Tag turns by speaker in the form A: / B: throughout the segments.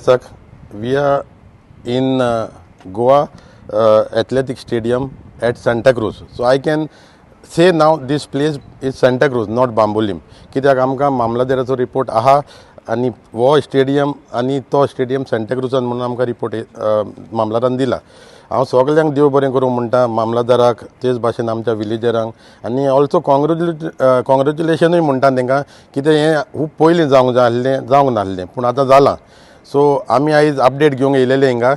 A: दिसाक we are in Goa Athletic Stadium at Santa Cruz. So I can say now this place is Santa Cruz, not Bambolim, कित्याक आमकां मामलादाराचो report आहा आनी हो stadium आनी तो स्टेडियम सांताक्रूजान म्हणून आमकां रिपोर्ट मामलादारान दिला. हांव सगल्यांक देव बरें करूं म्हणटा, मामलादाराक, तेच भाशेन आमच्या विलेजरांक आनी ऑल्सो कॉंग्रेच्युलेशनूय म्हणटा तांकां, कितें हें खूब पयलीं जावंक जाय आसलें, जावंक नासलें, पूण आतां जालां. सो आमी आयज अपडेट घेवंक येयलेले हिंगा.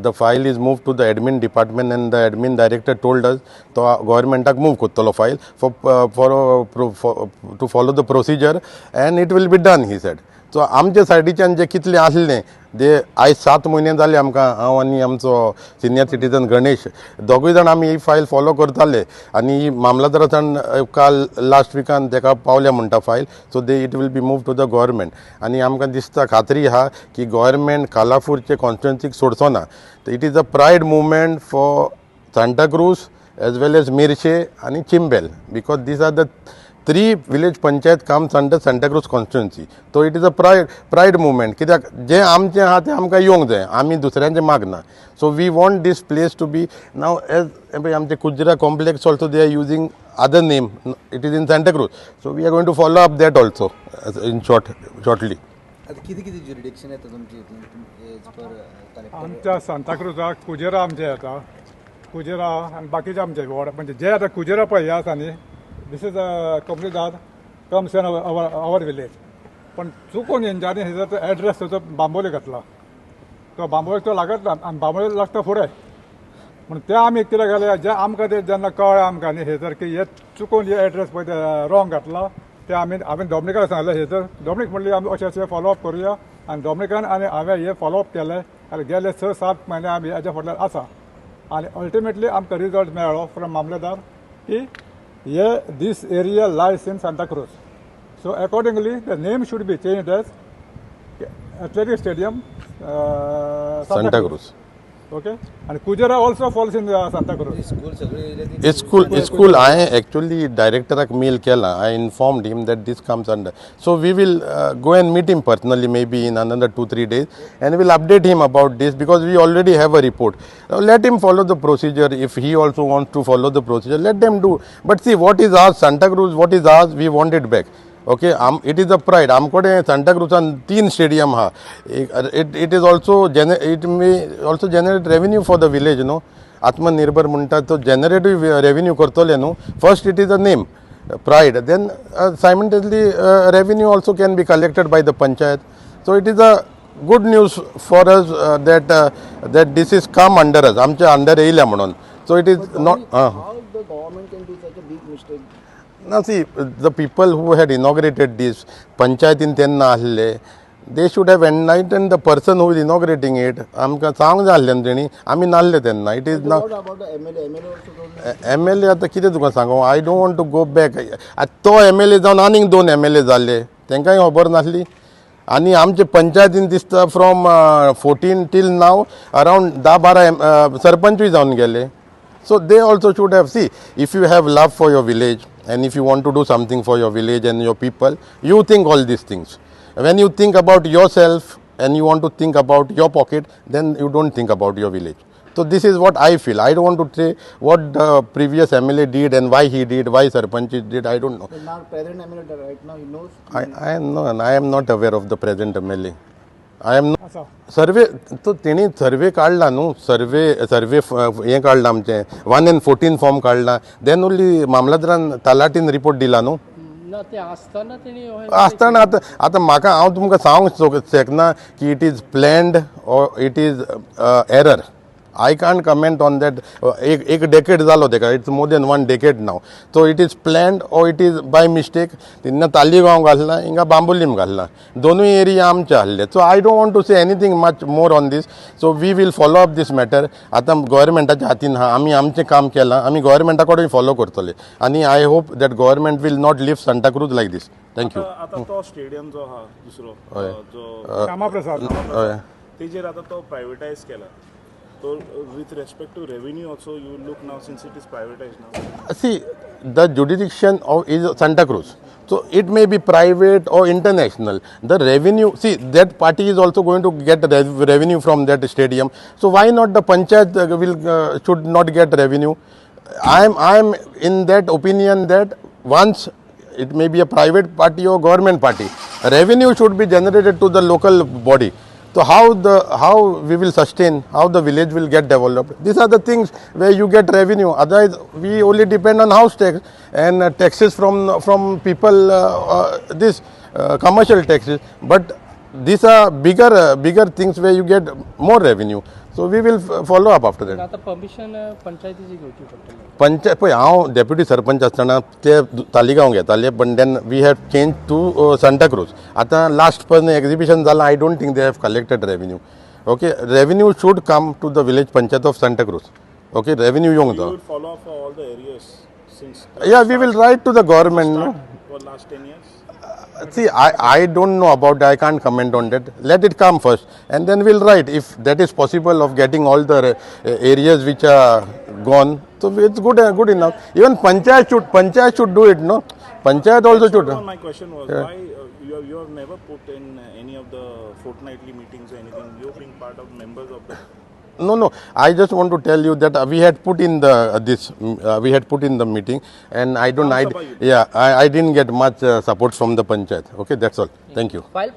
A: The file is move to the admin department and the admin director told us तो गोवोरमेंटाक मूव करतलो file for to follow the procedure and it will be done, he said. So आमच्या सायडीच्यान जे कितलें आसलें ते आयज 7 म्हयने जाले आमकां. हांव आनी आमचो सिनियर सिटीजन गणेश दोगूय जाण आमी ही फायल फॉलो करताले आनी मामलादारान काल लास्ट विकान ताका पावल्या म्हणटा file. So they it will be move to the government आनी आमकां दिसता, खात्री आहा की गोवोरमेंट कालापूरचे कॉन्स्टिट्युन्सीक सोडचो ना. It is a pride movement for Santa Cruz as well as Merces आनी चिंबेल, because these are the three village panchayat comes under Santa Cruz constituency. So it is a pride movement, कित्याक जें आमचें आहा तें आमकां येवंक जाय, आमी दुसऱ्यांचें मागना. So we want this place to be now as पळय आमचे कुजरा complex also, they are using other name, it is in Santa Cruz. So we are going to follow up that also in shortly.
B: आता किती किती jurisdiction येता तुमची as per collector?
C: आमच्या सांताक्रुजाक कुजेरा आमचे येता, कुजेरा आनी बाकीचे आमचे वॉर्ड, म्हणजे जे आतां कुजेरा पळय हे आसा न्ही, this is a Comunidade comes in our village. पण चुकून हेंच्यांनी हेजो एड्रेस ताचो बांबोली घातला. तो बांबोळी तो लागत ना आनी बांबोळी लागता फुडें. पूण ते आमी कितें केलें, जे आमकां ते जेन्ना कळ्ळें आमकां न्ही हेजर की हे चुकून हे एड्रेस पळय ते रॉंग घातला, ते आमी हांवें डॉमनिकाक सांगलें हेजर. डॉमनीक म्हणली आमी अशें अशें फॉलोअप करुया आनी डॉमनिकान आनी हांवें हे फॉलोअप केलें आनी गेले 6-7 म्हयने आमी हेज्या फाटल्यान आसा आनी अल्टिमेटली आमकां रिजल्ट मेळ्ळो फ्रॉम मामलेदार की हे this area lies in Santa Cruz, so accordingly the name should be change as Athletic Stadium
A: Santa Cruz.
C: Okay, आनी Kujera also falls in Santa Cruz.
B: School सगळे येयले ती
A: स्कूल, स्कूल हांवें एक्चुअली डायरेक्टराक मेल केला. I informed him that this comes under, so we will go and meet him personally maybe in another 2-3 days and will update him about this, because we already have a report. Let him follow the procedure. If he also wants to follow the procedure, let them do. But see, what is ours, Santa Cruz, what is ours, we want it back, okay? It is a pride. आमकडे सांताक्रूजान तीन stadium आहा. It may also generate revenue for the village, न्हू? आत्मनिर्भर म्हणटा तो जनरेटूय revenue करतले न्हू. First it is a name pride, then simultaneously revenue also can be collected by the panchayat. So it is a good news for us that this is come under us, आमच्या under येयल्या म्हणून. So it is not
D: How the government can do such a big mistake?
A: Now see, the people who had inaugurated this, पंचायतीन तेन्ना आसले, they should have enlightened the person who is inaugurating it. आमकां सांगूंक जाय आसलें न्हू तेणी, आमी नासले तेन्ना. It is
D: What about the MLA? MLA also told me.
A: MLA आतां कितें तुका सांगू, I don't want to go back. आतां तो एमएलए जावन आनीक दोन एमएलए जाल्ले, तांकांय खबर नासली. आनी आमचे पंचायतीन दिसता from 14 till now around 10-12 सरपंचूय जावन गेले. So they also should have, see, if you have love for your village and if you want to do something for your village and your people, you think all these things. When you think about yourself and you want to think about your pocket, then you don't think about your village. So this is what I feel. I don't want to say what the previous MLA did and why he did, why Sarpanch did, I don't know.
D: But now present MLA right now he knows.
A: I am no, I am not aware of the present MLA. I am not.
C: आसा.
A: Survey तो तेणी survey काडला न्हू, survey survey हें काडलां आमचें 1 and 14 form काडला, then only मामलादारान तलाटीन report दिला न्हू.
E: ना, ते आसतना तेणी
A: आसतना आतां आतां म्हाका हांव तुमकां सांगूंक शकना की it is planned or it is error. I can't comment on that. एक एक डेकेड जालो तेका, it's more than one decade now. So it is planned or it is by mistake, तेन्ना तालिगांव घातला, हिंगा बांबोलीम घातला, दोनूय एरिया आमचे आहले. So I don't want to say anything much more on this. So we will follow up this matter. आतां गोवोरमेंटाच्या हातीन आहा. आमी आमचें काम केलां, आमी गोवोरमेंटा कडेन फॉलो करतले आनी I hope that government will not leave Santa Cruz like this. Thank you.
F: आतां तो स्टेडियम जो आहा दुसरो
A: हय.
F: जो
C: श्यामा प्रसाद.
A: हय.
F: तेजेर आतां तो प्रायवेटायज केला. तो with respect to revenue also you look now since it is privatise now.
A: See, the jurisdiction of is Santa Cruz. So it may be private or international. The revenue, see, that party is also going to get revenue from that stadium. So why not the panchayat will should not get revenue? I am in that opinion that once it may be a private party or government party, revenue should be generated to the local body. So how we will sustain, how the village will get developed? These are the things where you get revenue. Otherwise, we only depend on house tax and taxes from people. This commercial taxes, but these are bigger things where you get more revenue. So we will follow up after that.
E: आतां permission पंचायतीची घेवची पडटली.
A: पंचायत पळय, हांव deputy sarpanch आसतना ते तालिगांव घेताले, but then we have change to Santa Cruz. आतां last पण एक्झिबिशन जालां, I don't think they have collected revenue. Okay, revenue should come to the village panchayat of Santa Cruz. Okay, revenue येवंक
F: you
A: जाय.
F: Will follow up for all the areas since
A: Yeah, we will write to the government, no?
F: For last 10 years.
A: See, I don't know about that. I can't comment on that. Let it come first, and then we'll write if that is possible of getting all the areas which are gone. So it's good enough. Even panchayat should do it, no? Panchayat also should.
F: My question was why you have never put in any of the fortnightly meetings or anything. You being part of members of the
A: No. I just want to tell you that we had put in the this we had put in the meeting, and I don't. I
F: Sabha you
A: Yeah, I didn't get much support from the panchayat. Okay, that's all. Thank you.
E: File.